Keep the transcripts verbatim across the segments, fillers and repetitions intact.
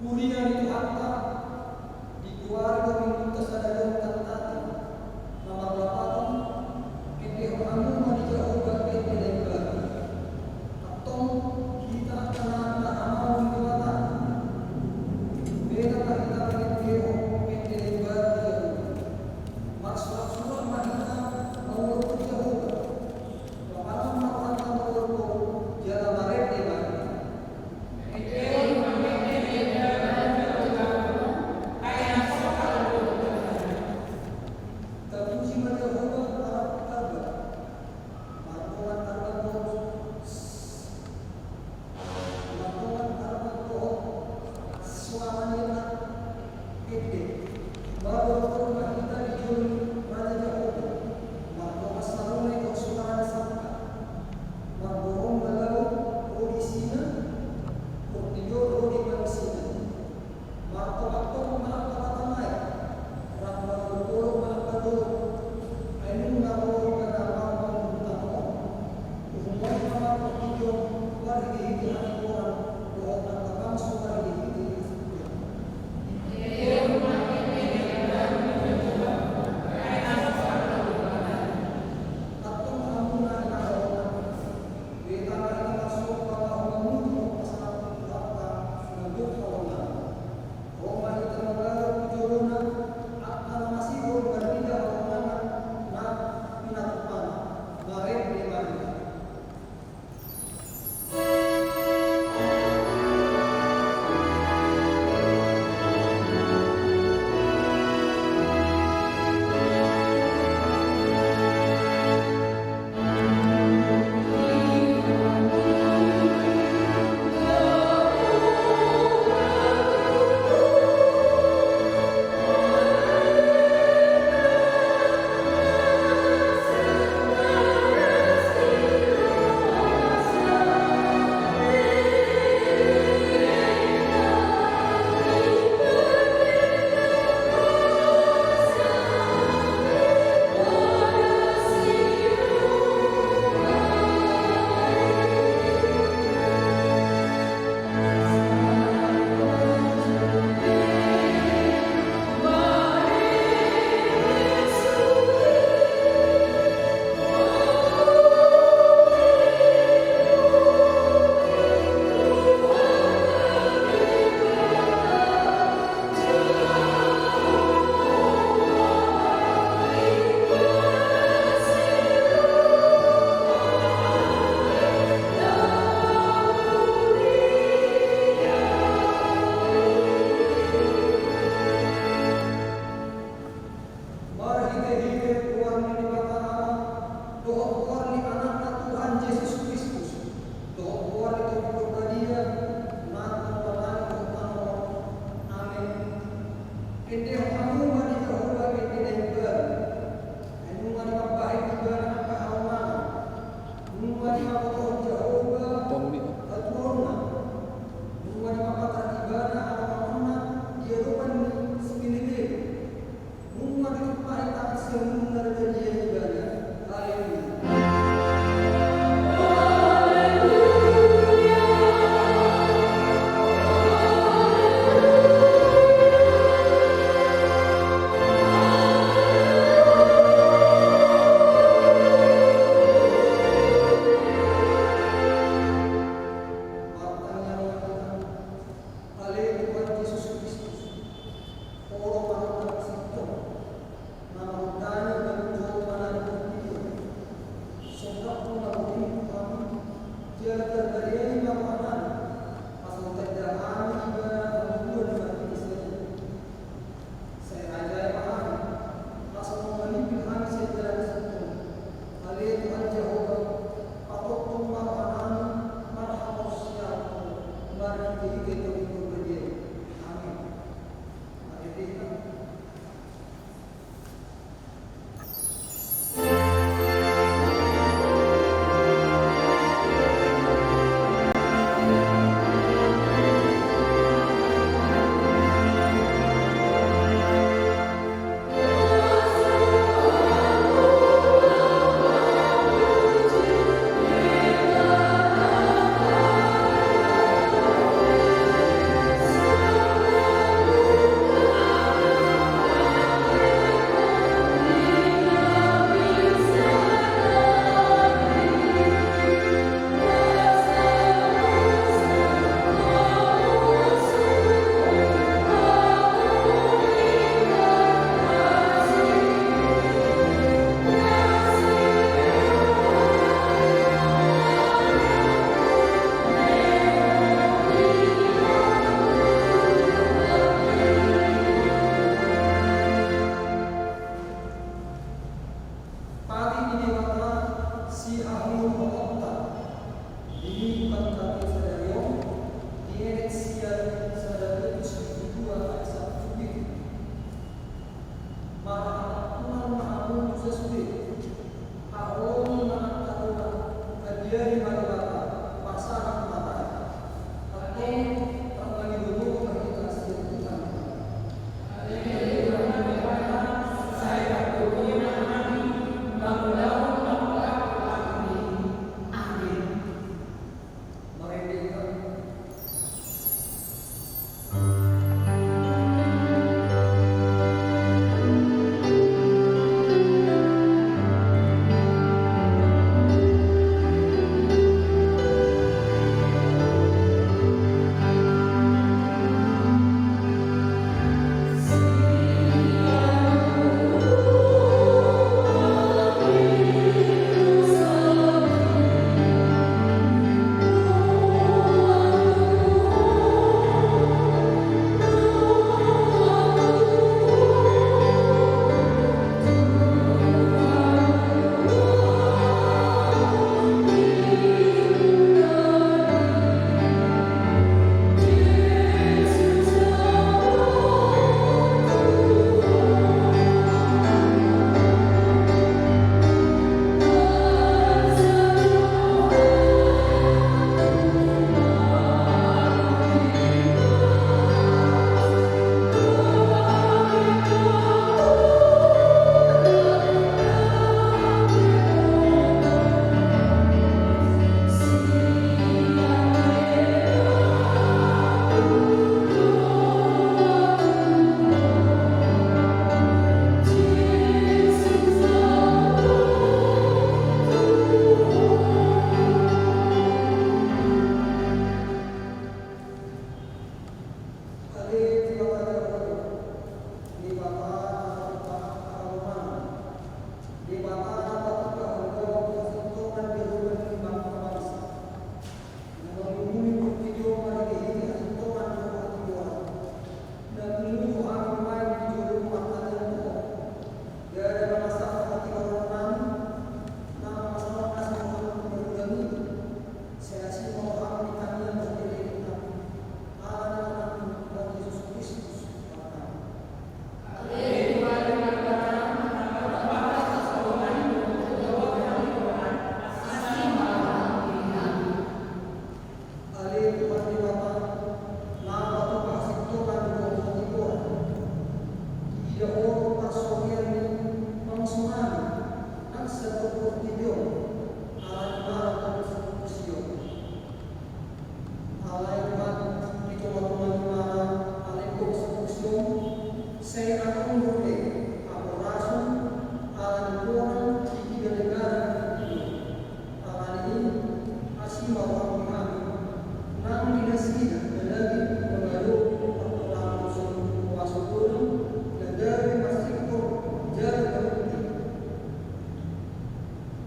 Huria ni Tuhanta, di keluarga Minggunta sadarion tangkas na marlapatan, endehon hamu ma di Jahowa ende na imbaru. Antong hita angka na hamaol ni Debata, beta ma hita mangendehon ende na imbaru di Jahowa. Marsuraksurak ma hita mangoloi Jahowa. Pamanang ma Tuhanta mangoloi, jala marende ma hita. Tapuji ma Jahowa, marhite arga, mardongan arga dohot, mardongan arga dohot soara ni ende. Marhite ma hita di jolo ni Raja Jahowa, mardongan sarune dohot soara ni sangka. Marborong ma laut ro di isina, portibi ro di pangisina. Martongantong ma angka batang aek, rap marolopolop ma angka dolok. Ai nunga ro hita na laho mangolu tano on, uhumon ma portibi on marhitehite hatigoran dohot angka bangso marhitehite hasangapon. Antong hamu na hinaholongan, beta ma hita marsomba laho mamuji dohot pasangaphon Tuhanta na gok halongangan. Ro ma hita mangalap tu jolona, angka na masihol marnida halongangan na pinatupaonna. Marende ma hita. Marhitehite goar ni Debata Ama, dohot goar ni Anakna Tuhan Jesus Kristus, dohot goar ni Tondi Porbadia, na tumangihon hita on. Amen. Endehon hamu ma di Jahowa ende na imbaru. Ai nunga dimambahen Ibana angka halongangan. Nunga dipabotohon Jahowa hatuaonna. Nunga dipapatar Ibana halonganganna di adopan ni sibelebelena. Nunga ditumpahi tangan siamun na badia Ibana. Haleluya. Sai adong dope haporasonta ala ni goran di hita negara. Alani i, asi ma roham di hami, nang di nasida na daging mangadopi partolangan sian huaso godang na gabe marsingkop jala gabe.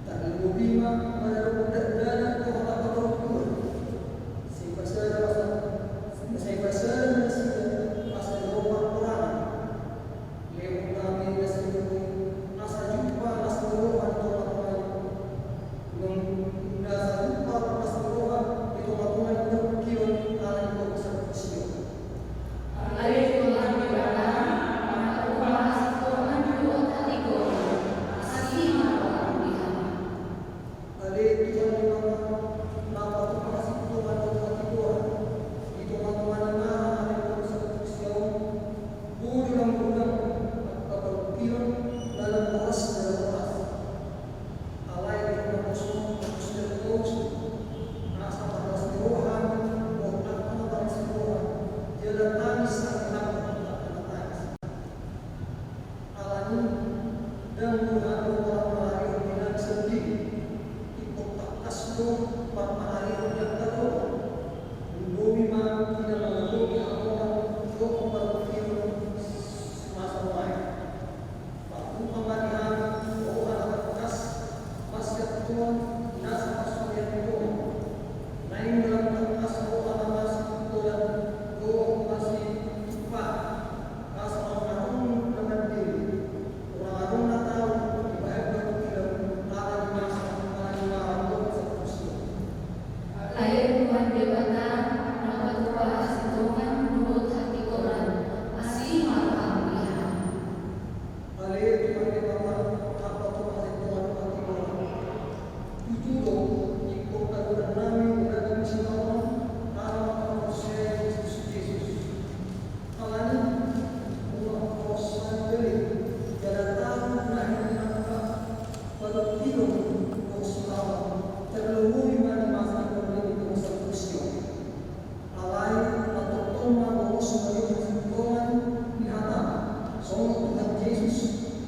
Tarlumobi ma manaruhon dakdanak dohot angka parhundul. Sai pasada ma, sai pasada ma nasida asa dao parporangan. Lehon hami nasida asa jumpa las ni roha di tongatonga ni, nasa jumpa las ni roha di tongatonga ni parungkilon ala ni bangso Sion. Ale Tuhan Debata, na patupa hasintongan dohot hatigoran, asi ma roham di hami. Ale Tuhan Debata, na patupa hasintongan dohot hatigoran di tongatonga ni mara ala ni bangso Sion, boi do lam godang angka parungkilon na lam horas jala horas. Alai lehon ma pos, pos jala torus, asa marlas ni roha hami dohot angka na marlas ni roha, jala tangis hami dohot angka na tangis. Alani i, ndang boi hami holan mangarihon di nami sandiri, ingkon tangkas do marpangarihon di angka dongan. Lumobi ma di na mangadopi hamoraon dohot parungkilon masa nuaeng. Patupa ma di hami roha na tangkas, masiantoan, nasa parsudean ni dongan. Naeng lam tangkas roha na masiantoan dohot masitupa, asa unang adong na mandele, unang adong na tau dibahen parungkilon ala ni masa, ala ni mara dohot Sion. Ale Tuhan Debata, na patupa hasintongan dohot hatigoran, asi ma roham di hami. Ale Tuhan Debata, na patupa hasintongan dohot hatigoran. Tutu do, ingkon tagodan nami di ragam ni sitaonon, ala mangkaporseai Kristus Jesus. Alani i, unang horas hami gale, jala tau na hinangka parungkilon dohot sitaonon, tarlumobi ma di masa ni parungkilon dohot sitaonon. Alai na tongtong ma horas hami hasintongan ni hata, songon Tuhan Jesus,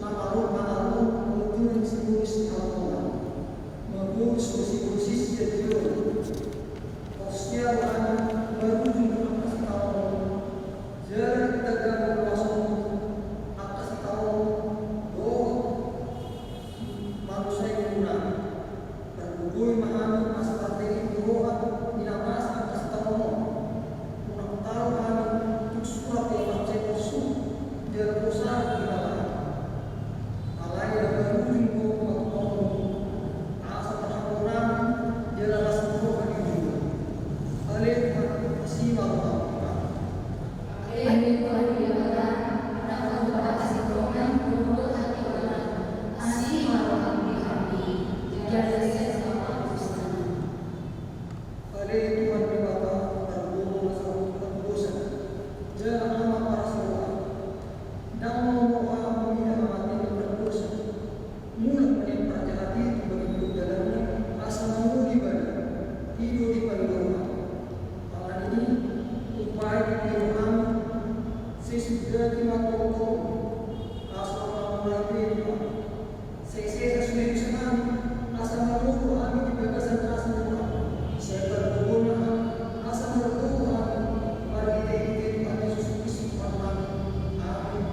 na maro-, na manaruhon pangunjunan ni sibolis di hata on. Mabolis do sibolis sian jolo. Porsea do hami marujung tu angka sitaonon, jala ditagam do ruas on angka sitaonon dohot manusai ngolu nami. Targogoi ma hami asa tardenggan roha di na masa angka sitaonon on. Unang tau hami tung surat ia mansai porsuk jala porsuk di na laho. Alai na marujung do tu hata on, asa tarhaporangan jala las ni roha di ujungna. Ale Tuhan, asi ma roham di hami. Ale Tuhan Debata, na patupa hasintongan dohot hatigoran, asi ma roham di hami, jala sesa ma dosa nami. Ale Tuhan Debata, parguru na sahat tu hatidosan, jala Ama parasi roha. Ndang lomo Ho mamila mate ni pardosa. Mulak ma nian parjahat i tu bagian dalanna, asa mangolu ibana, i do dipandok Ho. Alani i, umbahen dipillit Ho, sai sundati ma tongtong, asa mangolu ibana. Sai sesa sude dosa nami, asa margogo hami di bagasan asi ni Tuhan. Sai pargogoi ma hami, asa margogo hami, marhitehite Tuhan Jesus Kristus Tuhannami. Amin.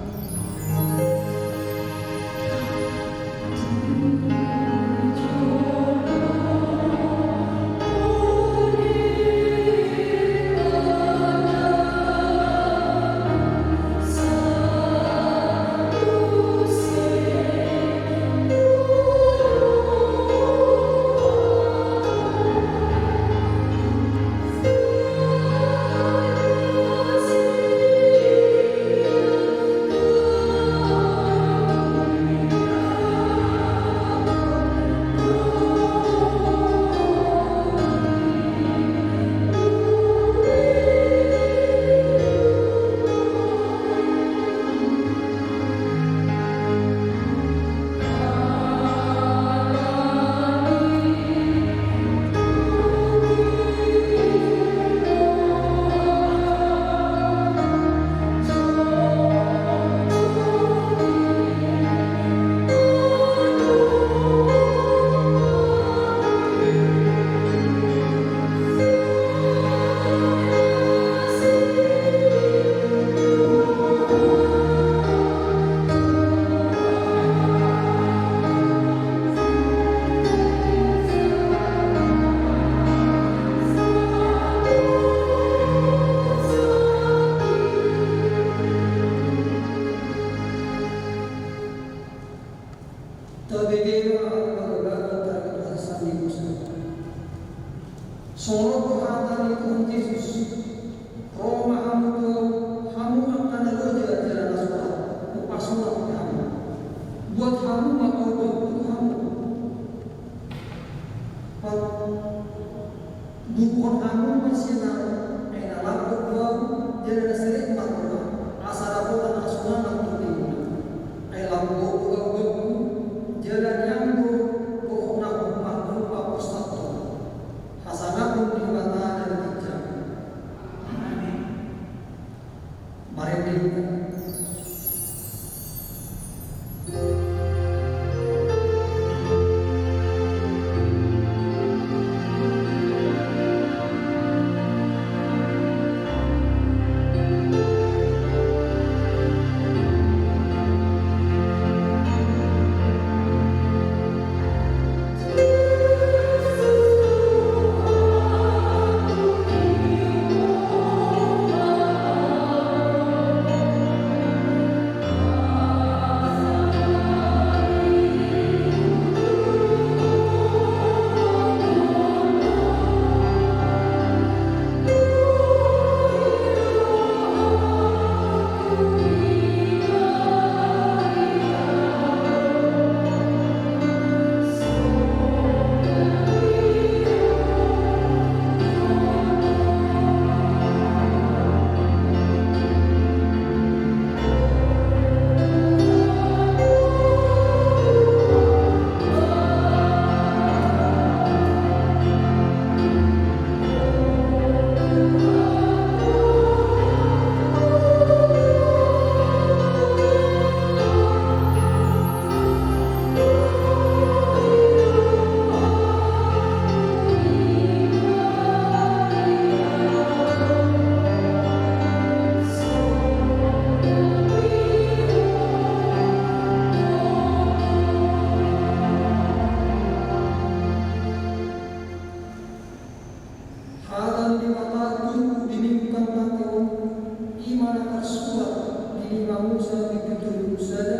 Musa bindu tolu pulu sada,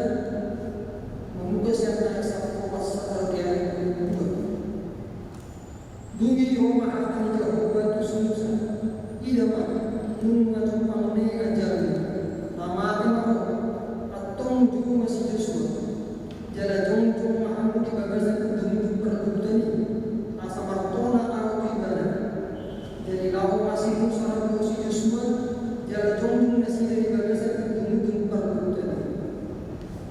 mamungka sian ayat sampulu opat sahat tu ayat dua pulu dua. Dung i ro ma hata ni Jahowa tu si Musa: Ida ma, nunga jumpang be ajaran, na mate ma ho, antong jou ma si Josua. Jala jongjong ma hamu di bagasan ujung-ujung parluhutan i, asa martona ahu tu ibana. Jadi laho ma si Musa ro dohot si Josua, jala jongjong nasida di bagasan ujung-ujung parluhutan i.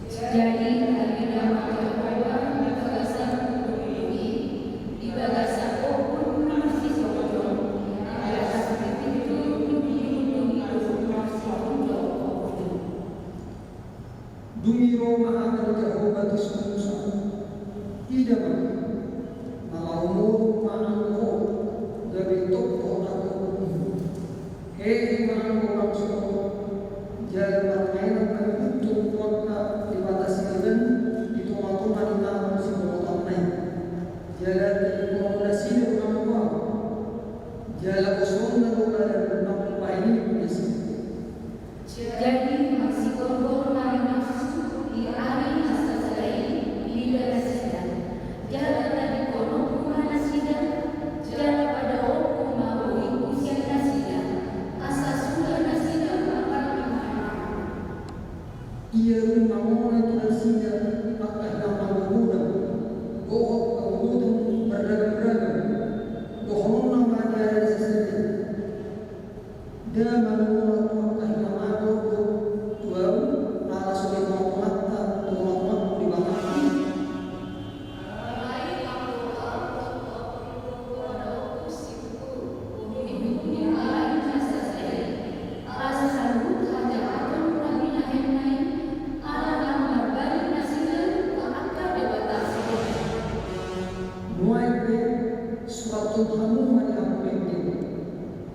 Jadi tadinda ma Jahowa di bagasan ujung-ujung i, di bagasan ombun na marsijongjong, di atas pintu, di ujung-ujung i dohot marsijongjong ombun i. Dung i ro ma hata ni Jahowa tu si Musa: Ida ma, na laho modom ma ahu tu ho, gabe tonggo ahu tu ho. Hehe ma ahu langsung, jala marmaenan ma ahu tu angka debata sileban di tonga-tonga ni tano sibolotanna i. Jala tadingkonon nasida do ahu, jala bosoonna do badan na umbahen i tu nasida. Jadi marsigorgor ma nafsu di ari na sajala i mida nasida, jala tadingkononku ma nasida, jala padaoonku ma bohingku sian nasida, asa suda nasida mangkal di mana. Ia dung mangona tu nasida angka hinamargogodon dohot hagogotan marragam-ragam, dohononna ma di ari na sajala i: Nda manungkun angka hinamargogodon tu ahu, ala so di tonga-tonganta, tonga-tongangku Debata? Alai anggo ahu tongtong, padaoonku singkuru bohingku di ari na sajala i, asa saluhut hajahaton na binahenna i, ala naung marbalik nasida tu angka debata sileban. Nuaeng pe, surathon hamu ma di hamu ende,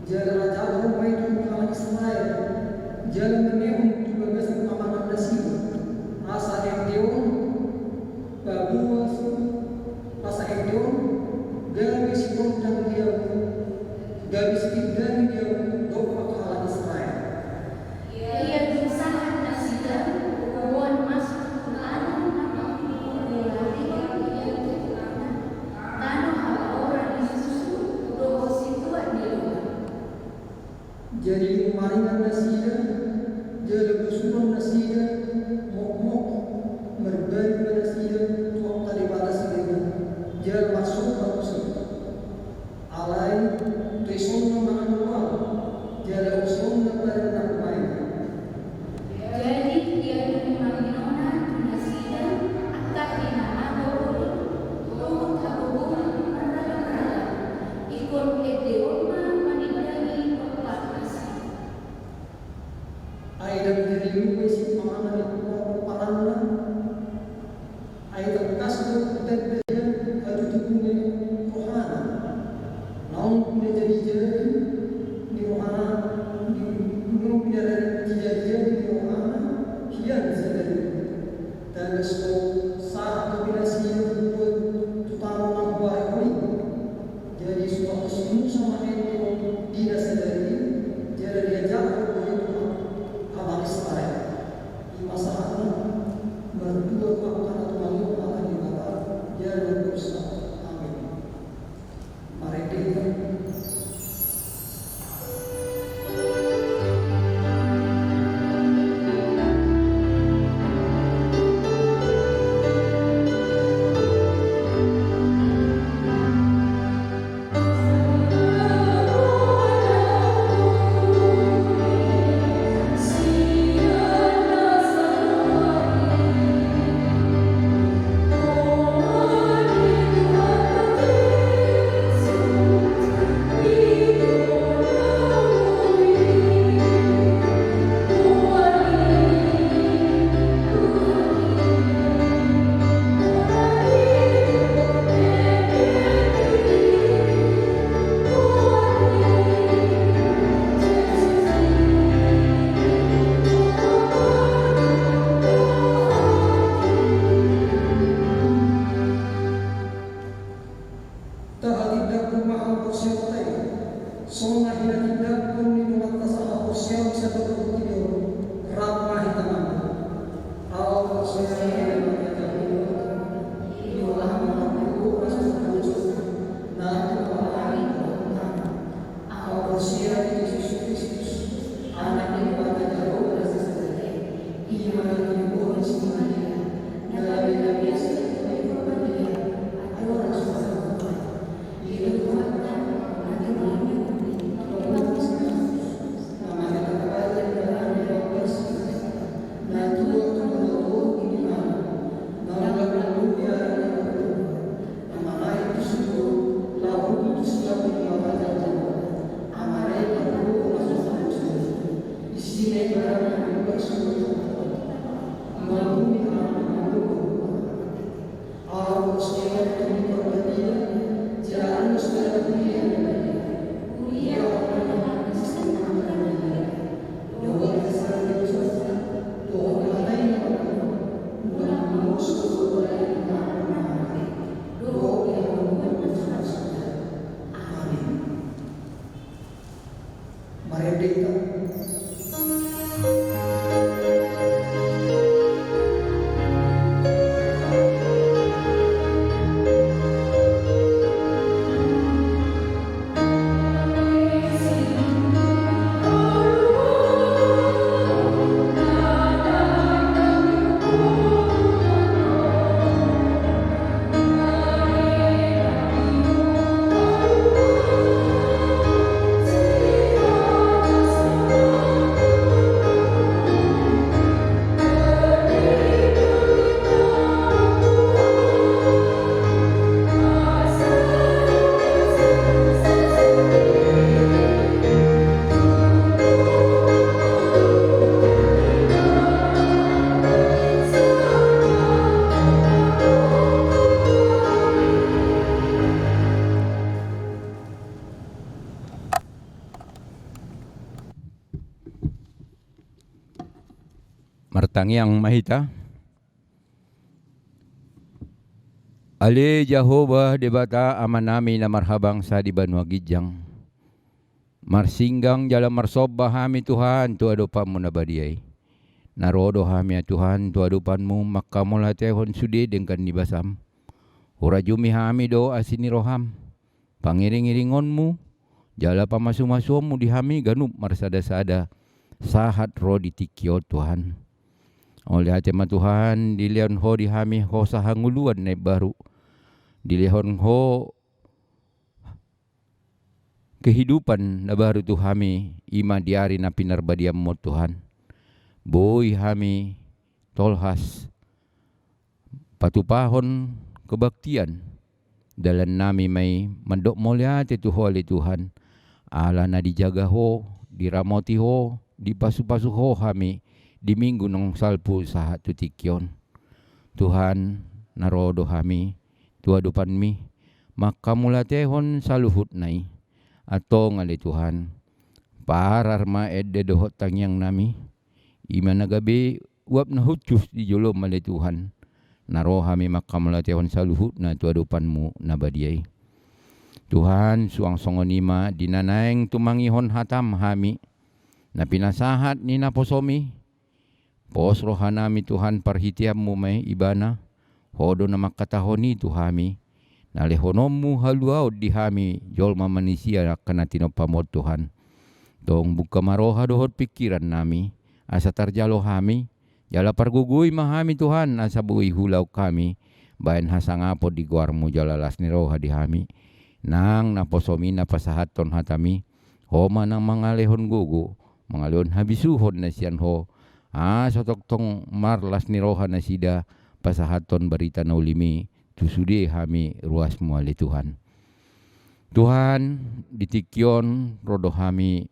jala ajarhon ma i tu halak Israel, jala mangehon tu bagasan pamangan nasida, asa ende on paboa, asa ende on gabe sitondang di ahu, gabe sitindani di ahu dompak halak Israel. Ia dung sahat nasida, boan masuk tu tano na mangkubuhon ni Raja i, tano habaoran ni susu dohot situan ni lolang. Jadi dung maringan nasida, jala bosuhon nasida mokmok, marbalik ma nasida tu angka debata sileban, jala marsomba tusi. Alai, risonna ma ahu tu ahu, jala bosoonna badan na umbahen i. Jadi ia dung manginona tu nasida angka hinamargogodon dohot hagogotan marragam-ragam, ingkon ende on ma manindangi dompak nasida. Ai ndang jadi lupa isi pamangan Marende hita. Martangiang ma hita. Ale Jahowa Debata Amanami na marhabangsa di banua ginjang, marsinggang jala marsomba hami Tuhan tu adopanmu na badia i. Na ro do hami, ya Tuhan, tu adopanmu mangkamauliatehon sude denggan ni basam. Hurajumi hami do asi ni roham, pangiringiringonmu jala pamasumasuonmu di hami ganup marsadasada sahat ro di tingki on, Tuhan. Mauliate ma Tuhan, dilehon ho di hami hosa hangoluan na imbaru, dilehon ho kehidupan na baru tu hami, i ma di ari na pinarbadianmu on, Tuhan. Boi hami tolhas patupahon kebaktian. Dalannami ma i mandok mauliate tu ho, ale Tuhan, ala na dijaga ho, diramoti ho, dipasupasu ho hami di minggu naung salpu sahat tu tingki on. Tuhan, na ro do hami tu adopanmi mangkamauliatehon saluhutna i. Antong, ale Tuhan, parar ma ende dohot tangiangnami, i ma na gabe uap na hushus di jolom, ale Tuhan. Na ro hami mangkamauliatehon saluhutna tu adopanmu na badia i. Tuhan, suang songon i ma di na naeng tumangihon hatam hami, na pinasahat ni naposomi, pos rohanami, Tuhan, parhiteanmu ma i ibana, ho do na mangkatahon i tu hami, na lehononmu haluaon di hami jolma manisia angka na tinompam on, Tuhan. Tong bungka ma roha dohot pingkirannami, asa tarjalo hami, jala pargogoi ma hami, Tuhan, asa boi huulahon hami baen hasangapon di goarmu jala las ni roha di hami. Nang naposomi na pasahathon hatami, ho ma na mangalehon gogo, mangalehon habisuhon na sian ho, asa tongtong marlas ni roha nasida pasahathon barita na ulimi tu sude hami ruasmu, ale Tuhan. Tuhan, di tingki on ro do hami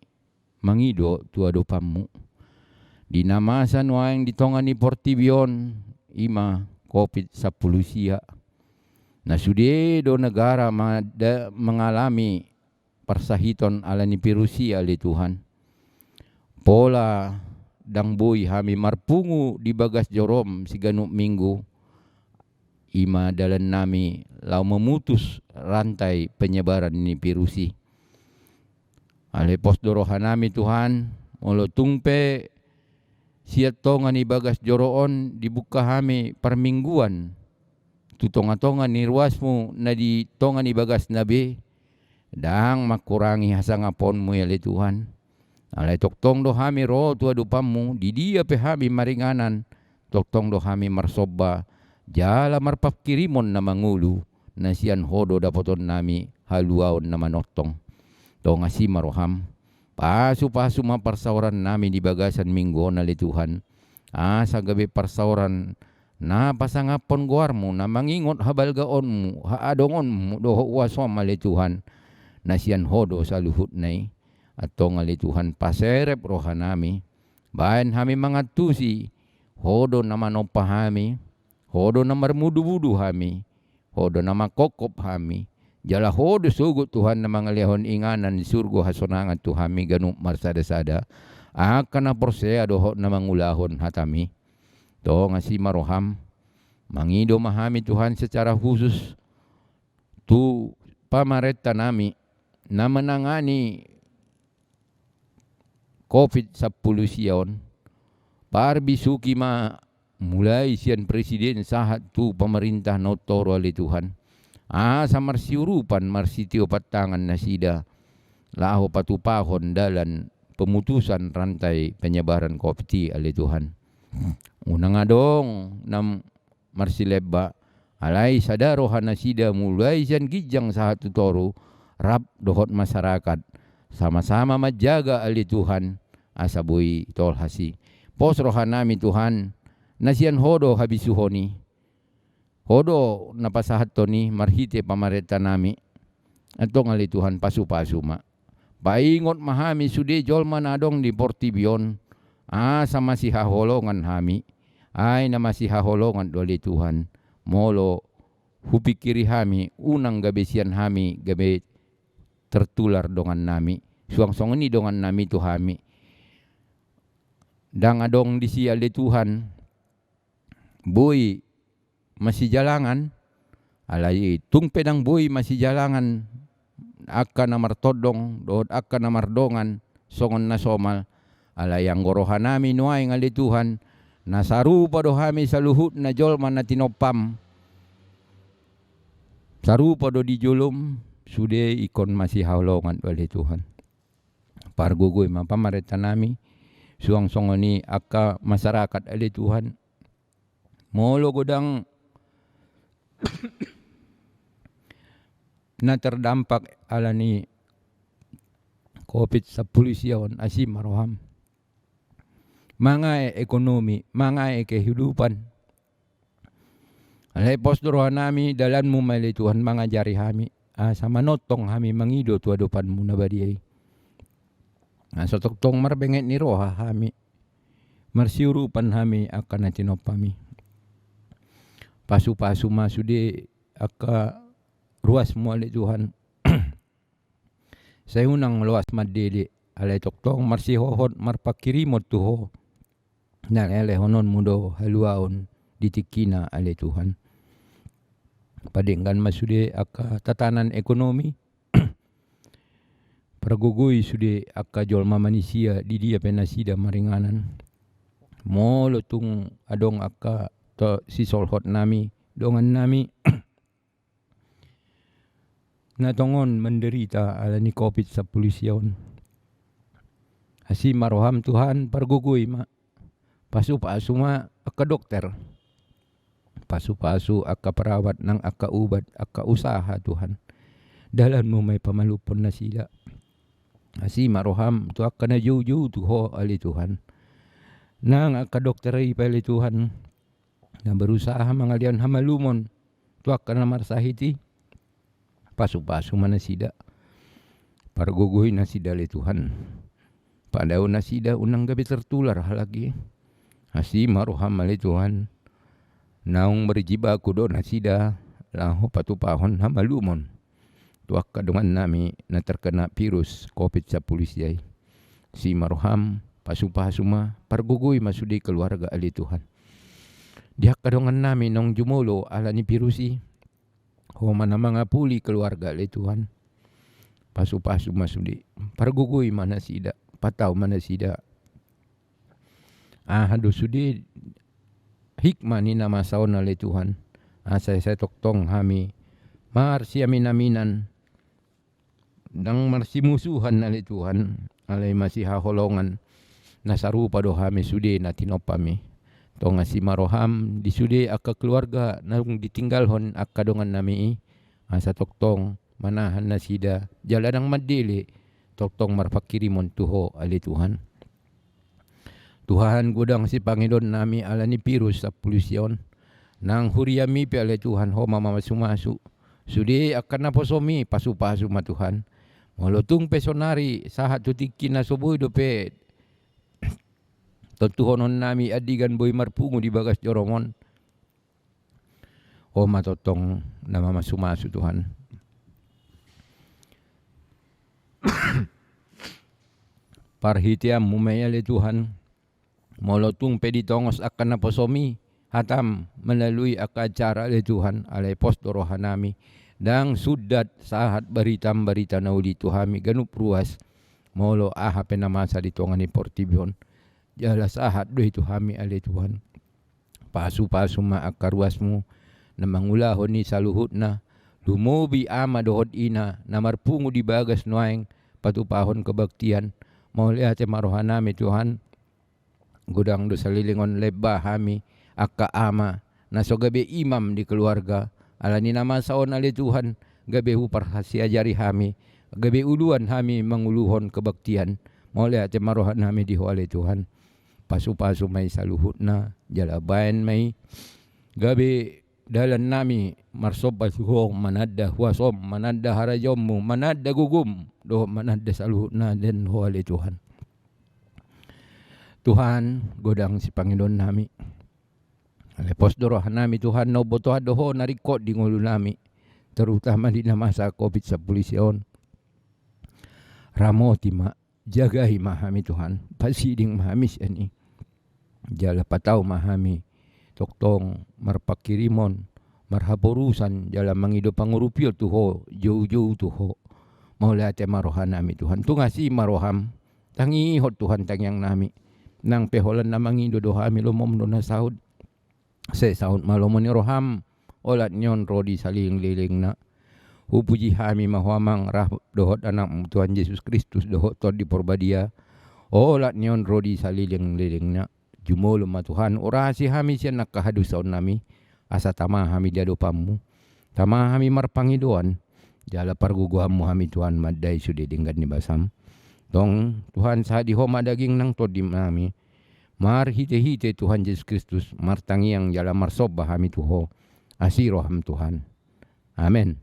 mangido tu adopanmu di na masa nuaeng di tonga ni portibi on, i ma covid sampulu sia, na sude do negara ma-, da-, mangalami parsahiton ala ni virus i, ale Tuhan. Pola ndang boi hami marpungu di bagas jorom siganup minggu, i ma dalannami laho memutus rantai penyebaran ni virus i. Ale pos do rohanami, Tuhan, molo tung pe sian tonga ni bagas joro on dibungka hami parmingguan tu tongatonga ni ruasmu na di tonga ni bagasna be, ndang mangkurangi hasangaponmu i, ale Tuhan. Alai tongtong do hami ro tu adopanmu, di dia pe hami maringanan, tongtong do hami marsomba, jala marpangkirimon na mangolu, na sian Ho do dapotonnami haluaon na manongtong. Tong asi ma roham, pasupasu ma parsaorannami di bagasan minggu on ale Tuhan. Asa gabe parsaoran na pasangaphon goarmu, na mangingot habalgaonmu, haadongonmu dohot huasom ale Tuhan. Na sian Ho do saluhutna i. Antong ale Tuhan, paserep rohanami. Baen hami mangantusi, Ho do na manompa hami, Ho do na marmudubudu hami, Ho do na mangkophop hami. Jala Ho do sogot Tuhan na mangalehon inganan ni surgo hasonangan tu hami ganup marsadasada, angka na porsea dohot na mangulahon hatami. Tong asi ma roham, mangido ma hami Tuhan secara khusus tu pamarentanami na manangani Covid sampulu sia on. Parbisuhi ma mulai sian presiden sahat tu pamarintah na umtoru ale Tuhan. Asa marsiurupan marsitiopan tangan nasida laho patupahon dalan pemutusan rantai penyebaran Covid i ale Tuhan. Unang adong na marsilemba, alai sada roha nasida mulai sian ginjang sahat tu toru, rap dohot masyarakat. Sama-sama manjaga ale Tuhan, asa boi tolhas i. Pos rohanami Tuhan, na sian Ho do habisuhon i. Ho do na pasahathon i marhite pamarentanami. Antong ale Tuhan pasupasu ma. Paingot ma hami sude jolma na adong di portibi on, asa masihaholongan hami. Ai na masihaholongan do ale Tuhan. Molo hupingkiri hami, unang gabe sian hami gabe tertular dongannami. Suang songon i dongannami tu hami. Ndang adong disi ale Tuhan boi masijalangan, alai tung pe ndang boi masijalangan angka na martondong dohot angka na mardongan songon na somal. Alai anggo rohanami nuaeng ale Tuhan, na sarupa do hami saluhutna jolma na tinompam. Sarupa do di jolom, sude ingkon masihaholongan do ale Tuhan. Pargogoi ma pamarentanami, suang songon i angka masyarakat ale Tuhan. Molo godang na terdampak ala ni Covid sampulu sia on, asi ma roham. Mangae ekonomi, mangae kehidupan. Alai pos do rohanami, dalanmu ma ale Tuhan mangajari hami, asa manongtong hami mangido tu adopanmu na badia i. Asa tongtong marbenget ni roha hami, marsiurupan hami angka na tinompam i. Pasupasu ma sude angka ruasmu ale Tuhan. Sai unang loas mandele, alai tongtong marsihohot marpangkirimon tu Ho. Na lelehononmu do haluaon di tingkina ale Tuhan. Padenggan ma sude angka tatanan ekonomi. Pargogoi sude angka jolma manisia di dia pe nasida maringanan. Molo tung adong angka to sisolhotnami, dongannami na tongon menderita ala ni Covid sampulu sia on. Asi ma roham Tuhan, pargogoi ma. Pasupasu ma angka dokter. Pasupasu angka perawat nang angka ubat, angka usaha Tuhan. Dalanmu ma i pamalumhon nasida. Asi ma roham tu angka na joujou tu Ho ale Tuhan. Nang angka dokter i pe ale Tuhan. Na berusaha mangalehon hamalumon tu angka na marsahit i. Pasupasu ma nasida. Pargogoi nasida ale Tuhan. Padao nasida unang gabe tertular halak i. Asi ma roham ale Tuhan. Naung marjibaku do nasida laho patupahon hamalumon tu angka dongannami na terkena virus Covid sampulu sia i. Asi ma roham, pasupasu ma, pargogoi ma sude keluarga ale Tuhan. Di angka dongannami naung jumolo ala ni virus i, Ho ma na mangapuli keluarga ale Tuhan. Pasupasu ma sude, pargogoi ma nasida, patau ma nasida. Aha do sude hikmah ni na masa on ale Tuhan. Asa sai tongtong hami marsiaminaminan, ndang marsimusuhan ale Tuhan. alai masihaholongan, na sarupa do hami sude na tinompami. Tong asi ma roham di sude angka keluarga naung ditinggalhon angka dongannami i, asa tongtong manahan nasida, jala ndang mandele, tongtong marpanghirimon tu Ho ale Tuhan. Tuhan, godang sipangidoannami ala ni Pirus Sampulu Sia on. Nang huriami pe ale Tuhan Ho ma mamasumasu. Sude angka naposomi pasupasu ma Tuhan. Molo tung pe sonari sahat tu tingki na so boi dope tontuhononnami andigan boi marpungu di bagas joromon. Ho ma tongtong na mamasumasu Tuhan. Parhiteanmu ma i ale Tuhan, molo tung pe ditongos angka naposomi hatam melalui angka acara ale Tuhan, alai pos do rohanami, ndang sundat sahat baritam barita na uli tu hami ganup ruas, molo aha pe na masa di tonga ni portibi on. Jala sahat do i tu hami ale Tuhan. Pasupasu ma angka ruasmu na mangulahon i saluhutna, lumobi ama dohot ina na marpungu di bagas nuaeng patupahon kebaktian. Mauliate ma rohanami Tuhan. Godang do saleleng on lemba hami angka ama na so gabe imam di keluarga. Ala ni na masa on ale Tuhan, gabe huparsiajari hami, gabe uluan hami manguluhon kebaktian. Mauliate ma rohanami di Ho ale Tuhan. Pasupasu ma i saluhutna, jala baen ma i gabe dalannami marsomba tu Ho, mananda huasom, mananda harajaonmu, mananda gogom dohot mananda saluhutna den Ho ale Tuhan. Tuhan, godang sipangidoannami. Alai pos do rohanami Tuhan, na umbotoan do Ho na ringkot di ngolunami, terutama di na masa covid sampulu sia on. Ramoti ma, jagai ma hami Tuhan, pasiding ma hami sian i. Jala patau ma hami tongtong marpanghirimon, marhaporusan jala mangido pangurupion tu Ho, joujou tu Ho. Mauliate ma rohanami Tuhan. Tung asi ma roham, tangihon Tuhan tangiangnami. Nang pe holan na mangido do hami, lomom do na saut. Sai saut ma lomo ni roham, olat ni on ro di salelenglelengna. Hupuji hami ma Ho Amang, rap dohot Anakmu Tuhan Jesus Kristus dohot Tondi Porbadia. Olat ni on ro di salelenglelengna. Jumolo ma Tuhan, urasi hami sian angka hadosaonnami, asa tama hami di adopanmu. Tama hami marpangidoan, jala pargogoanmu hami Tuhan mandai sude denggan ni basam. Tong Tuhan, sahat di Ho ma daging nang tondinami. Marhitehite Tuhan Jesus Kristus martangiang jala marsomba hami tu Ho. Asi roham Tuhan. Amen.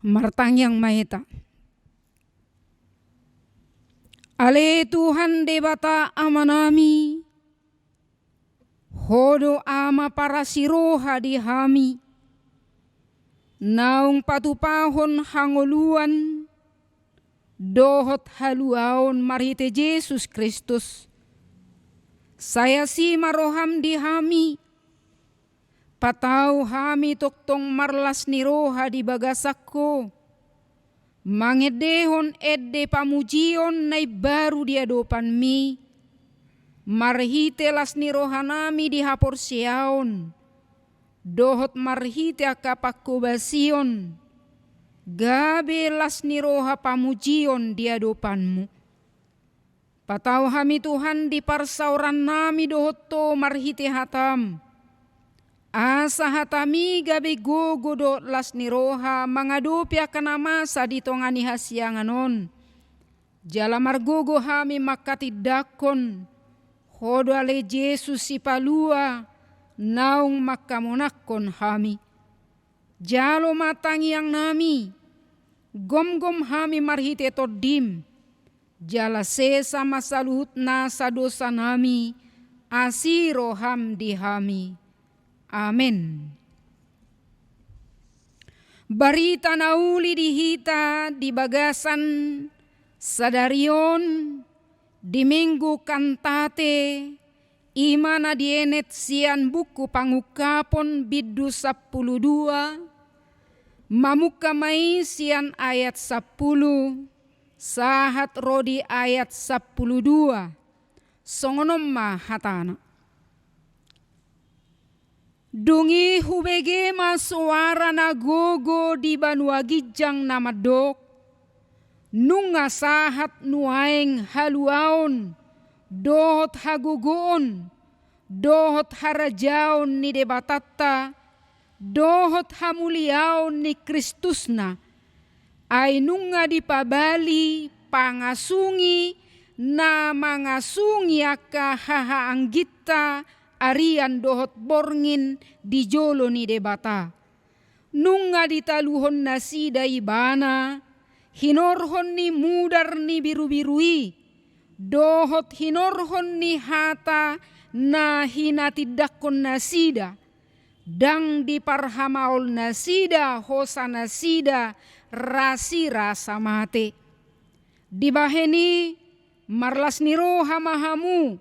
Martangiang ma hita. Ale Tuhan Debata Amanami, Ho do Ama parasiroha di hami, naung patupahon hangoluan dohot haluaon marhite Jesus Kristus. Sai asi ma roham di hami, patau hami tongtong marlas ni roha di bagasan Ho, mangendehon ende pamujion na imbaru di adopanMi, marhite las ni rohanami di haporseaon, dohot marhite angka panghobasion, gabe las ni roha pamujion di adopanMu. Patau hami Tuhan di parsaorannami dohot Ho marhite hataM. Asa hataMi gabe gogo dohot las ni roha mangadopi angka na masa di tonga ni hasiangan on. Jala margogo hami manghatindanghon Ho do ale Jesus Sipalua naung manghamonanghon hami. Jalo ma tangiangnami, gomgom hami marhite TondiM, jala sesa ma saluhut nasa dosanami, asi rohaM di hami. Amen. Barita na uli di hita di bagasan sadari on di Minggu Kantate, i ma na dienet sian buku Pangungkapon bindu sampulu dua, mamungka ma i sian ayat sampulu, sahat ro di ayat sampulu dua, songon on ma hatana. Dung i hubege ma soara na gogo di banua ginjang na mandok, nunga sahat nuaeng haluaon, dohot hagogoon, dohot harajaon ni Debatanta, dohot hamuliaon ni Kristusna, ai nunga dipabali pangasungi na mangasungi angka hahaangginta arian dohot borngin di jolo ni Debata. Nunga ditaluhon nasida Ibana, hinorhon ni mudar ni birubiru i, dohot hinorhon ni hata na hinatindangkon nasida, ndang diparhamaol nasida hosa nasida rasirasa mate. Dibahen i marlas ni roha ma hamu,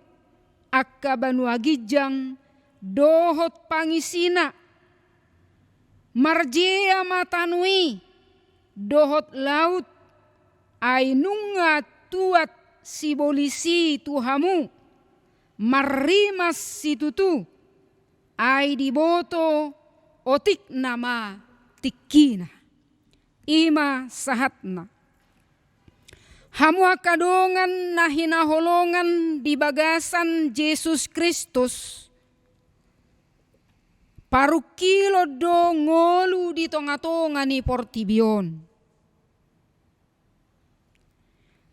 angka banua ginjang dohot pangisina, marjea ma tano i dohot laut, ai nunga tuat sibolis i tu hamu, marrimas situtu, ai diboto otik nama tingkina. I ma sahatna. Hamu angka dongan na hinaholongan di bagasan Jesus Kristus, parungkilon do ngolu di tongatonga ni portibi on.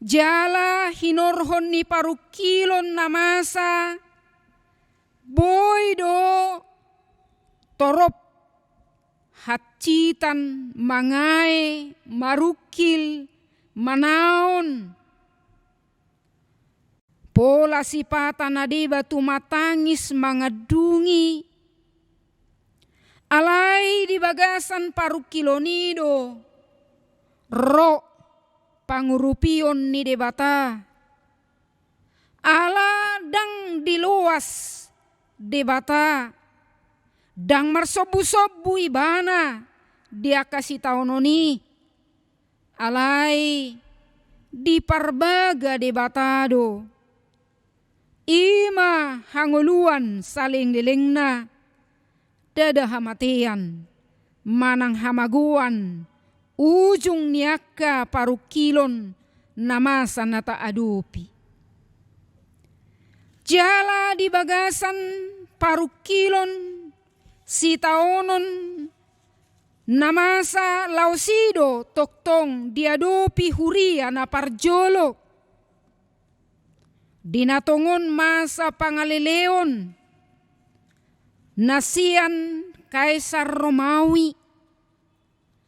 Jala hinorhon ni parungkilon na masa, boi do torop hansitan mangae, marungkil, manaon. Pola sipata na deba tumatangis mangandungi. Alai di bagasan parungkilon i do ro pangurupion ni Debata. Ala ndang diloas Debata, ndang marsombusombu Ibana di angka sitaonon i. Alai diparbaga Debata do. I ma hangoluan salelenglelengna, ndada hamatean manang hamagoan ujung ni angka parungkilon na masa na taadopi. Jala di bagasan parungkilon sitaonon na masa laos i do tongtong diadopi huria na parjolo. Di na tongon masa pangaleleon na sian Kaisar Romawi,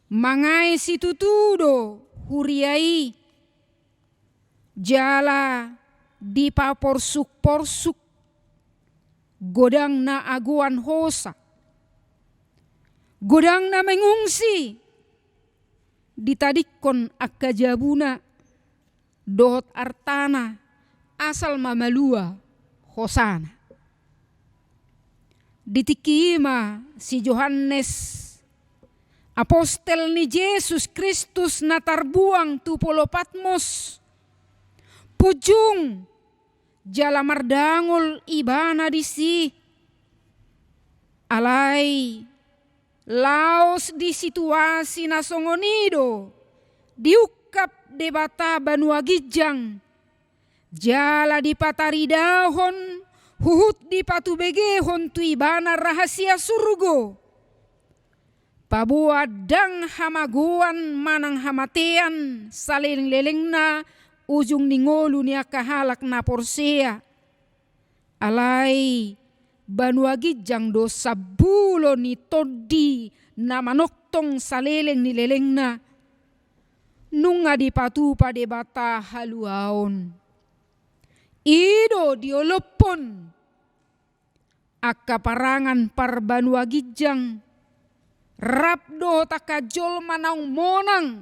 mangae situtu do huria i, jala dipaporsukporsuk, godang na agoan hosa, godang na mengungsi, ditadingkon angka jabuna dohot artana asal ma malua hosana. Di tingki i ma si Johannes apostel ni Jesus Kristus na tarbuang tu Pulo Patmos, punjung jala mardangol ibana disi. Alai laos di situasi na songon i do diungkap Debata banua ginjang, jala dipataridahon huhut dipatubegehon tu ibana rahasia surgo. Paboa ndang hamagoan manang hamatean salelenglelengna ujung ni ngolu ni angka halak na porsea. Alai banua ginjang do sambulo ni tondi na manongtong saleleng ni lelengna. Nunga dipatupa Debata haluaon. I do diolophon angka parangan parbanua ginjang, rap dohot angka jolma naung monang,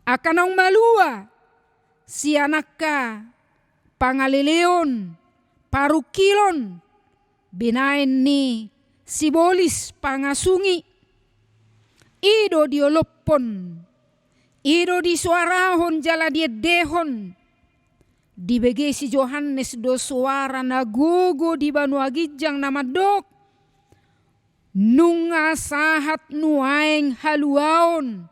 angka naung malua sian angka pangaleleon, parungkilon, binaen ni sibolis pangasungi. I do diolophon, i do disoarahon jala diendehon. Dibege si Johannes do soara na gogo di banua ginjang na mandok: Nunga sahat nuaeng haluaon,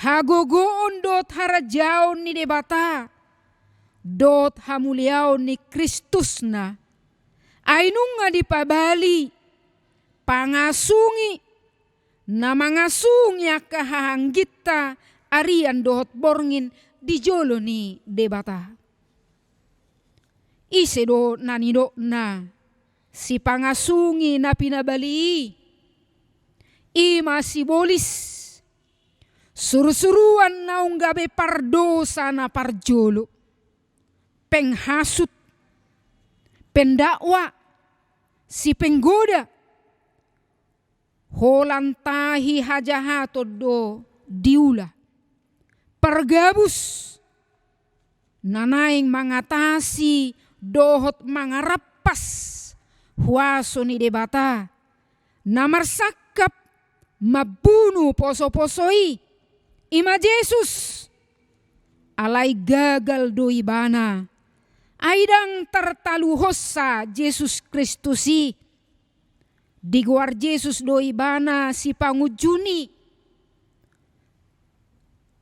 hagogoon dohot harajaon ni Debata, dohot hamuliaon ni Kristusna. Ai nunga dipabali pangasungi na mangasungi angka hahaangginta arian dohot borngin di jolo ni Debata. Ise do na nidokna sipangasungi na pinabali i? I ma sibolis, surusuruan naung gabe pardosa na parjolo, penghasut, pendakwa, sipenggoda. Holan tahi hajahaton do diula. Pargabus na naeng mangatasi dohot mangarampas huaso ni Debata na marsangkap mambunu posoposo i, i ma Jesus. Alai gagal do ibana. Ai ndang tartaluhonsa Jesus Kristus i. Digoar Jesus do ibana sipangunjuni,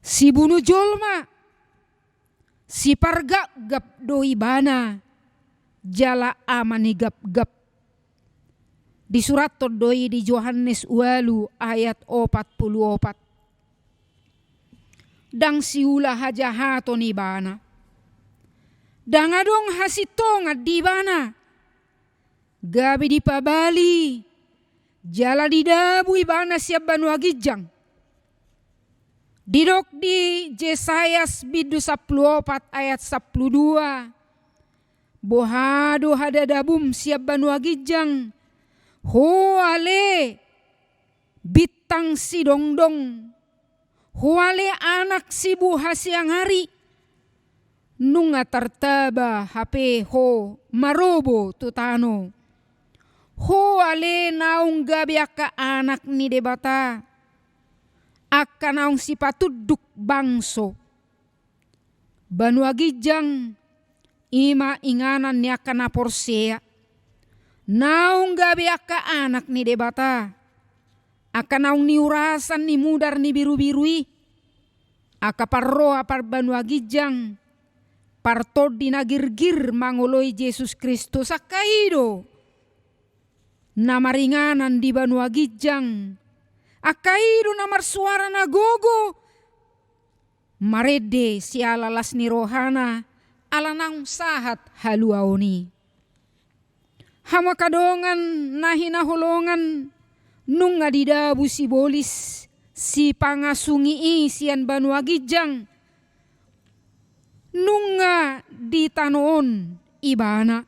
sibunu jolma, sipargapgap do ibana, jala ama ni gapgap. Disurathon do i di Johannes ualu ayat opat pulu opat. Ndang siula hajahaton ibana. Ndang adong hasintongan di ibana. Gabe dipabali jala didabu ibana sian banua ginjang. Didok di Jesayas bindu sampulu opat ayat sampulu dua: Boha do hadadabum sian banua ginjang, ho ale bintang sidongdong, ho ale anak sibuha siang ari? Nunga tartaba hape ho marobo tu tano, ho ale naung gabe angka anak ni Debata, angka naung sipatunduk bangso. Banua ginjang i ma inganan ni angka na porsea, naung gabe angka anak ni Debata, angka naung niurasan ni mudar ni birubiru i, angka parroha parbanua ginjang, partondi na girgir mangoloi Jesus Kristus. Angka i do na maringanan di banua ginjang. Angka i do na marsuara na gogo marende siala las ni rohana ala naung sahat haluaon i. Hamu angka dongan na hinaholongan, nunga didabu sibolis sipangasungi i sian banua ginjang. Nunga di tano on ibana.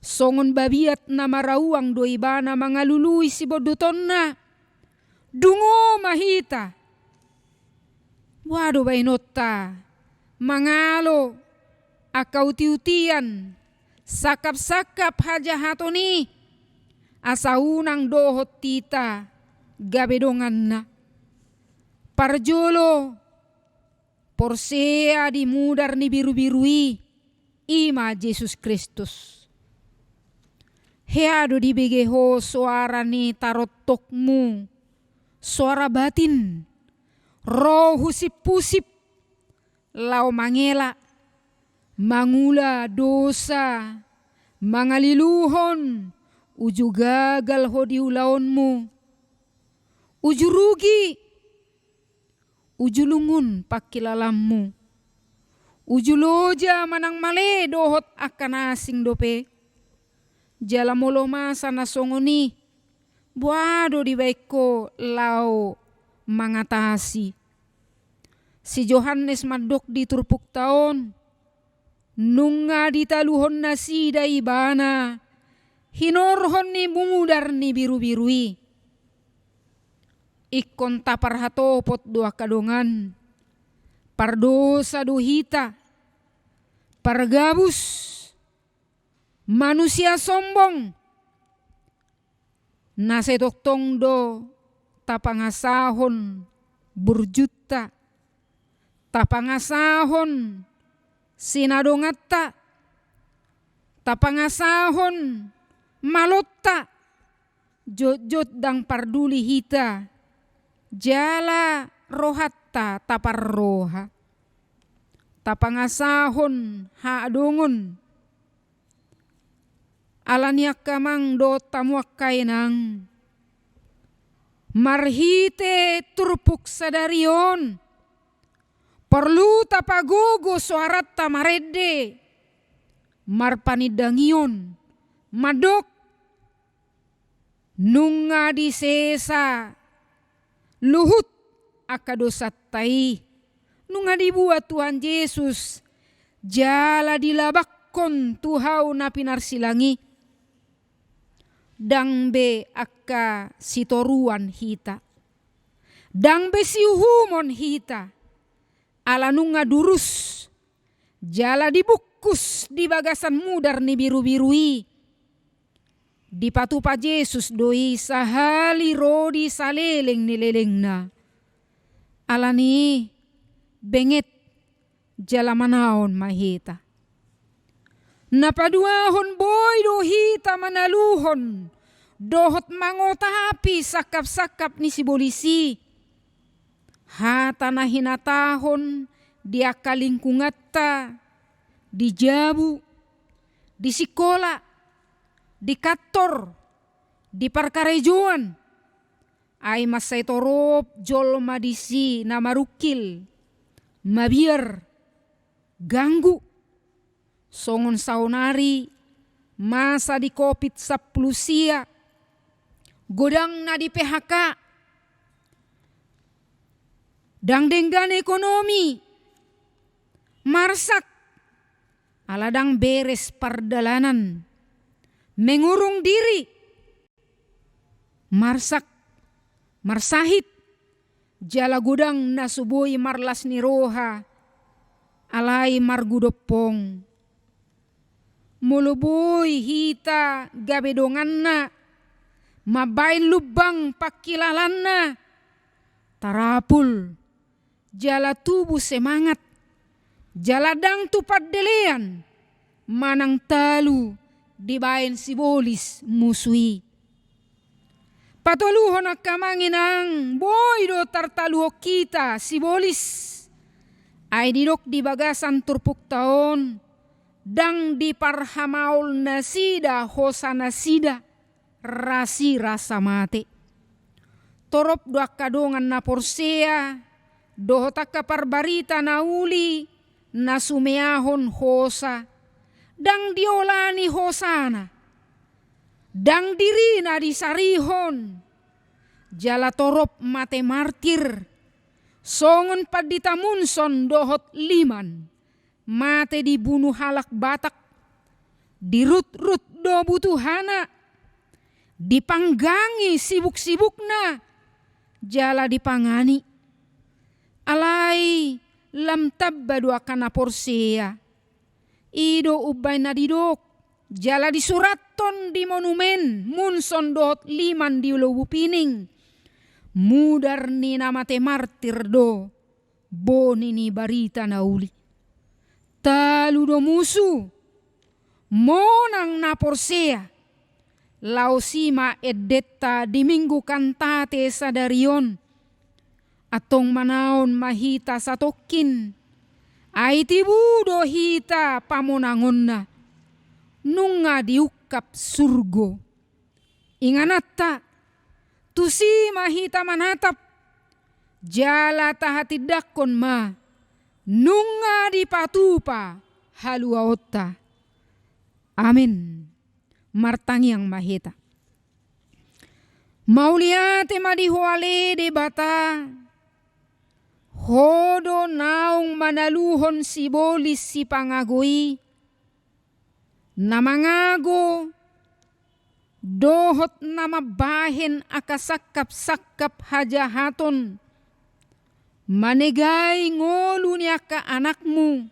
Songon babiat na marauang do ibana mangalului sibondutonna. Dungo ma hita. Boha do baenonta mangalo angka utiutian, sangkapsangkap hajahaton i, asa unang dohot hita gabe donganna. Parjolo, porsea di mudar ni birubiru i, i ma Jesus Kristus. Hea do dibege ho soara ni tarontokmu, soara batin, ro husiphusip, laho mangela, mangula dosa, mangaliluhon, uju gagal ho di ulaonmu, uju rugi, uju lungun pangkilalanmu, uju loja manang male dohot angka na asing dope. Jala molo masa na songon i, boha do dibaen ho laho mangatasi? Si Johannes mandok di turpukta on, nunga ditaluhon nasida ibana hinorhon ni mudar ni birubiru i. Ingkon taparhatopot do angka dongan, pardosa do hita, pargabus, manusia sombong, na sai tongtong do tapangasahon burjunta, tapangasahon sinadonganta, tapangasahon malonta, jotjot ndang parduli hita, jala rohanta taparroha. Tapangasahon haadongon. Alani i angka amang dohot hamu angka inang, marhite turpuk sadari on, porlu tapagogo soaranta marende, marpanindangion, mandok, nunga disesa luhut angka dosanta i, nunga dibuat Tuhan Jesus, jala dilabakkon tu hau na pinarsilang i. Ndang be angka sitoruan hita, ndang be siuhumon hita, ala nunga durus, jala dibungkus di bagasan mudar ni birubiru i. Dipatupa Jesus do i sahali ro di saleleng ni lelengna. Alani i, benget jala manaon ma hita. Na paduahon, boi do hita manaluhon dohot mangotapi sangkapsangkap ni sibolis i. Hata na hinatahon di angka lingkunganta, di jabu, di sikola, di kantor, di parkarejoan. Ai mansai torop jolma disi na marungkil, mabiar, ganggu. Songon saonari masa di Covid sampulu sia, godang na di P H K, ndang denggan ekonomi, marsak, ala ndang beres pardalanan, mengurung diri, marsak, marsahit, jala godang na so boi marlas ni roha, alai margudop pong. Molo boi hita gabe donganna, mambaen lumbang pangkilalanna, tarapul, jala tubu semangat, jala ndang tu pandelean manang talu dibaen sibolis musu i. Patoluhon angka amang inang, boi do tartaluhon hita sibolis. Ai didok di bagasan turpukta on, ndang diparhamaol nasida hosa nasida, rasirasa mate. Torop do angka dongan na porsea dohot angka parbarita na uli na sumeahon hosa, ndang diolani hosana, ndang dirina disarihon, jala torop mate martir, songon pandita Munson dohot Liman, mate dibunu halak Batak, dirutrut do butuhana, dipanggangi sibuksibukna, jala dipangani. Alai lam tamba do angka na porsea. I do umbaen na didok jala disurathon di monumen Munson dohot Liman di Lubupining. Mudar ni na mate martir do boni ni barita na uli. Talu do musu, monang na porsea. Laos i ma endenta di Minggu Kantate sadari on. Antong manaon ma hita satongkin, ai tibu do hita pamonangonna, nunga diungkap surgo. Ingananta, tusi ma hita manatap, jala tahatindangkon ma, nunga dipatupa haluaonta. Amin. Martangiang ma hita. Mauliate ma di Ho ale Debata, Ho do naung manaluhon sibolis sipangago i, na mangago dohot na mambahen angka sangkap-sangkap hajahaton, manegai ngolu ni angka anakmu,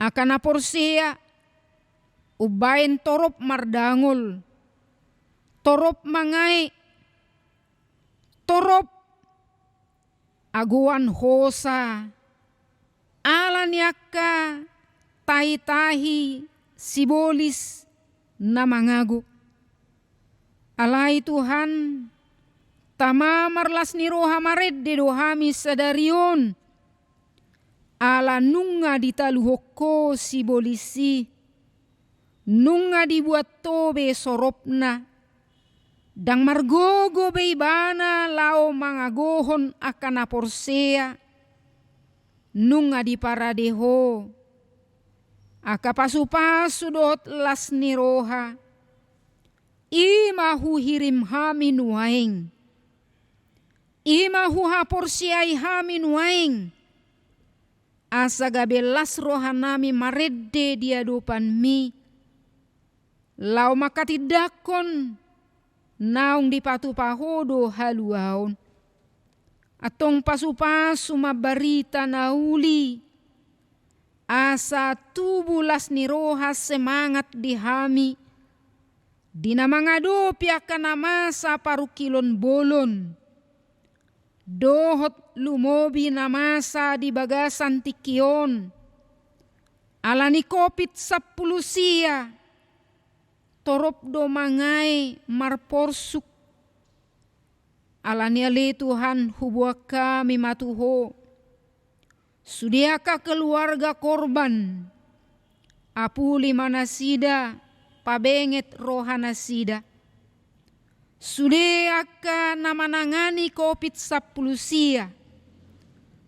angka na porsea, umbahen torop mardangol, torop mangae, torop agoan hosa, ala ni angka tahi-tahi sibolis na mangago. Alai Tuhan, tama marlas ni roha marende do hami sadari on, ala nunga ditaluhon Ho sibolis i, nunga dibuat Ho be soropna, ndang margogo be ibana laho mangagohon angka na porsea, nunga diparade Ho angka pasu-pasu dohot las ni roha, i ma huhirim hami nuaeng, i ma huhaporseai hami nuaeng, asa gabe las rohanami marende di adopanmi, laho mangkatindangkon naung dipatupa Ho do haluaon. Antong pasu-pasu ma barita na uli, asa tubu las ni roha semangat di hami, di na mangadopi angka na masa parungkilon bolon, dohot lumobi na masa di bagasan tingki on, ala ni Covid sampulu sia, torop do mangae marporsuk. Ala ni ale Tuhan, huboan hami ma tu Ho sude angka keluarga korban, apuli ma nasida, pabenget rohanasida. Sude angka na manangani Covid sampulu sia,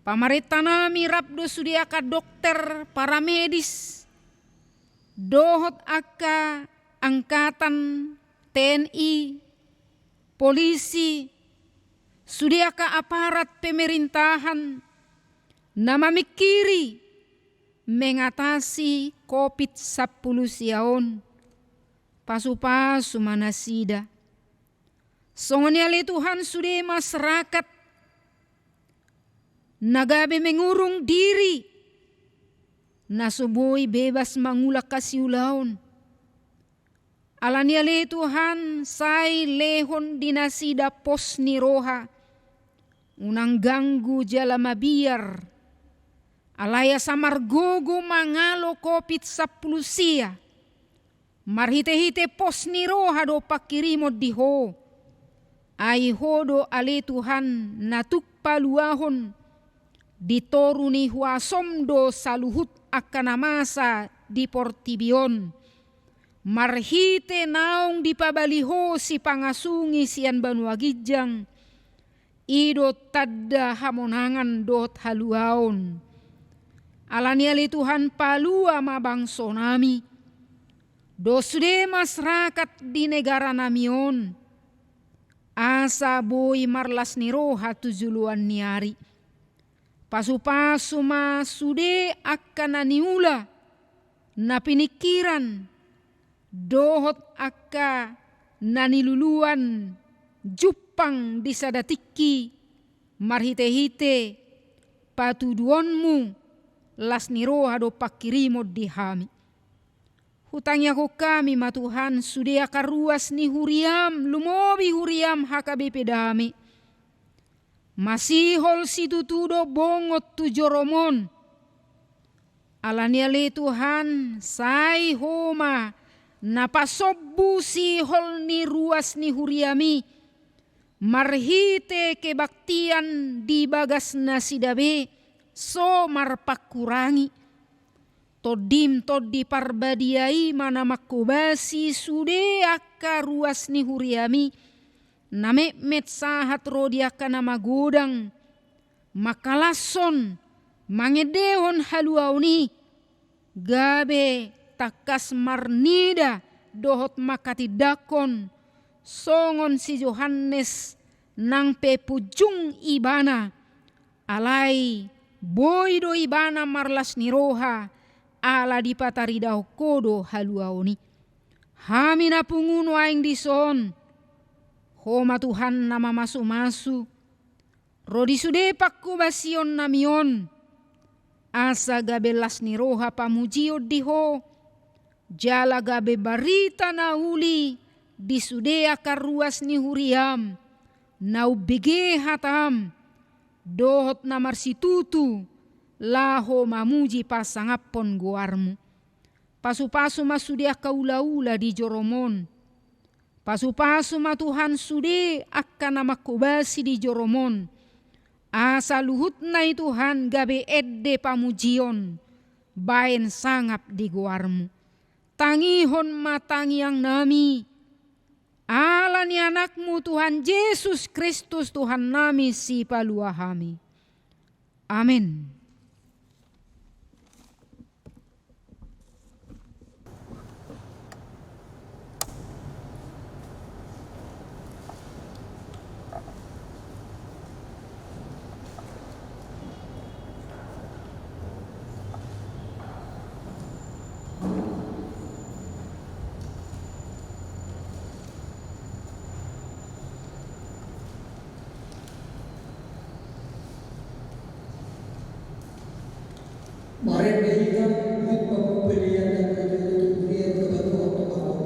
pamarentanami rap do sude angka dokter, paramedis, dohot angka angkatan T N I, polisi, sude angka aparat pemerintahan, na mamingkiri mengatasi Covid sampulu sia on, pasu-pasu ma nasida. Songon i ale Tuhan sude masyarakat na gabe mengurung diri, na so boi bebas mangulak hasiulaon. Ala ni ale Tuhan, sai lehon di nasida pos ni roha, unang ganggu jala mabiar. Alai asa margogo mangalo Covid sampulu sia, marhite-hite pos ni roha do pangkirimon di Ho. Ai Ho do ale Tuhan na tuk paluahon, di toru ni huasom do saluhut angka na masa di portibi on. Marhite naung dipabali Ho sipangasungi sian banua ginjang, i do tanda hamonangan dohot haluaon. Ala ni ale Tuhan, palua ma bangsonami, dohot sude masyarakat di negaranami on, asa boi marlas ni roha tu joloan ni ari. Pasu-pasu ma sude angka na niula, na piningkiran, dohot angka na niluluan jumpang di sada tingki, marhite-hite patuduonmu las ni roha do pangkirimon di hami. Hutangiangkon hami ma Tuhan, sude angka ruas ni huriam, lumobi huriam H K B P Dame, Masihol situtu do bongot tu jorom on. Alani i ale Tuhan, sai Ho ma na pasombu sihol ni ruas ni huriaMi, marhite kebaktian di bagas nasida be so marpangkurangi. TondiM Tondi Parbadia i ma na manghobasi sude angka ruas ni huriaMi, na metmet sahat ro di angka na magodang, mangkalashon, mangendehon haluaon i, gabe tangkas marnida dohot manghatindanghon, songon si Johannes nang pe punjung ibana, alai boi do ibana marlas ni roha, ala dipataridahon Ho do haluaon i. Hami na pungu nuaeng dison, Ho ma Tuhan na mamasumasu, ro di sude panghobasionnami on, asa gabe las ni roha pamujion di Ho, jala gabe barita na uli di sude angka ruas ni huriaM, na umbege hataM, dohot na marsitutu laho mamuji pasangaphon goarMu. Pasupasu ma sude angka ulaula di jorom on. Pasupasu ma Tuhan sude angka na manghobasi di jorom on. Asa luhutna i Tuhan gabe ende pamujion, baen sangap di goarMu. Tangihon ma tangiangnami, ala ni AnakMu Tuhan Jesus Kristus Tuhannami Sipalua hami. Amen. Marende hita, buat pamupelean dan kemudian kebetulan Tuhan.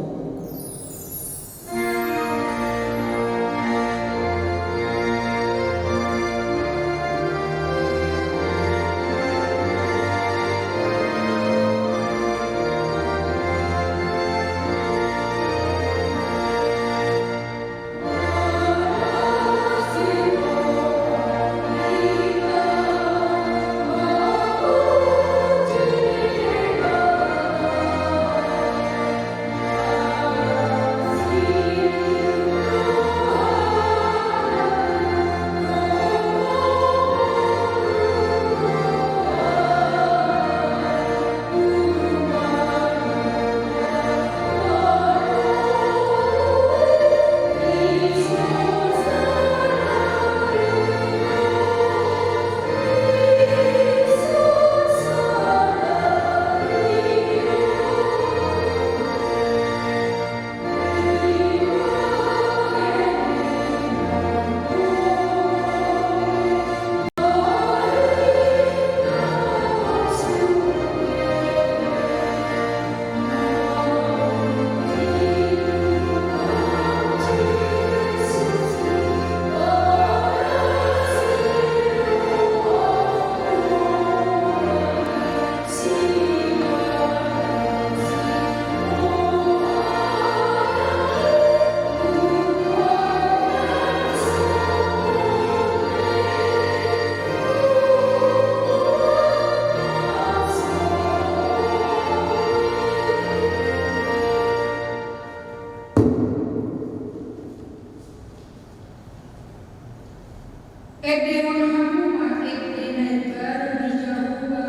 Endehon hamu ma ende na imbaru di Jahowa,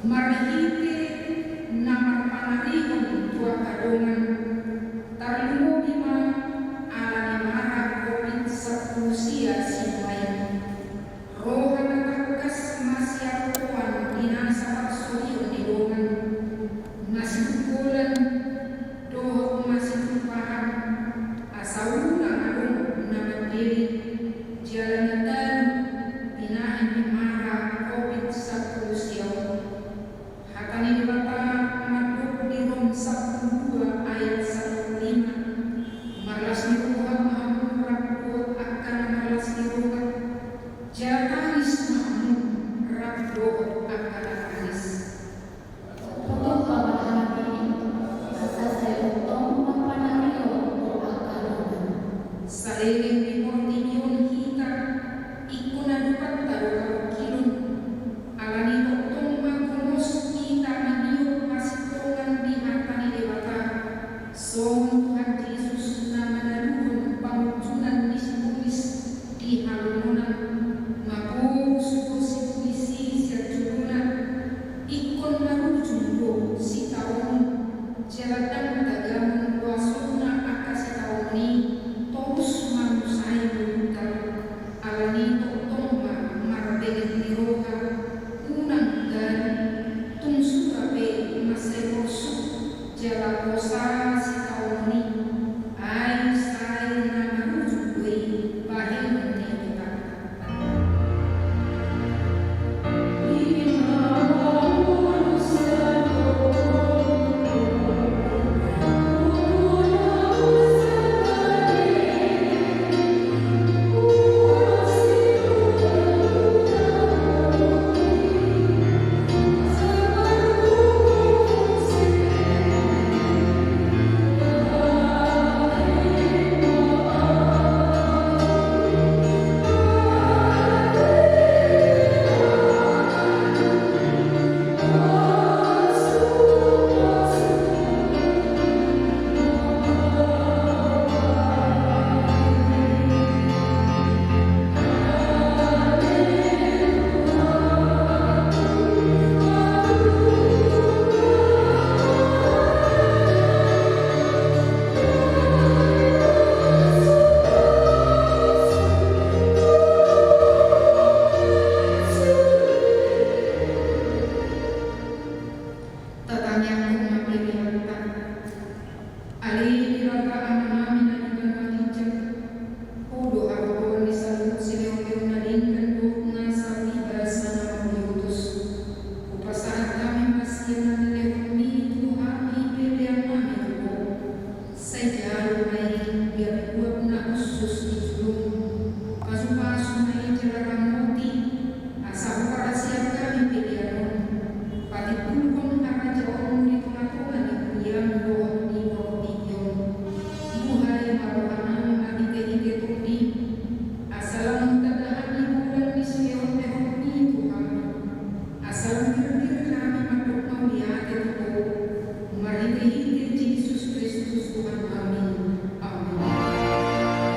marhite na marpanarihon tu angka dongan, tarlumobi ma ala ni mara Covid sampulu sia sinuaeng. Roha na tangkas masiarotoan di nasa parsorion ni dongan, masitungkolan dohot masitumpahan, asa unang adong na mandele, jala na tading Sialadang tagamon do asomna angka sitaonon i torus manusai ngolunta, alani tongtong ma marbenget ni roha, unang gari, tung sura pe mansai porsuk jala posa sitaonon i, ai sai na marujung do i bahenon ni Debata. Tatangianghon ma peleanta. Ale Debata Amanami na di banua ginjang, Ho do hagogoon ni saluhut silehonlehon na denggan dohot na saur i basa na mauliutus. Hupasahat hami ma sian na nilehonMi tu hami peleannami tu Ho. Sai jalo ma i gabe uap na hushus di jolom. Pasupasu ma i jala ramoti, asa huparasiat hami pelean on. Patimbulhon harajaonMu di tongatonga ni huriaM dohot di portibi on. Buhai ma rohanami marhitehite TondiM, asa lam hutanda hami holan ni silehonlehonMi tu hami. Asa lam girgir hami mandok mauliate tu Ho, marhitehite Jesus Kristus Tuhannami. Amen.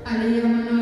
Ale Ama na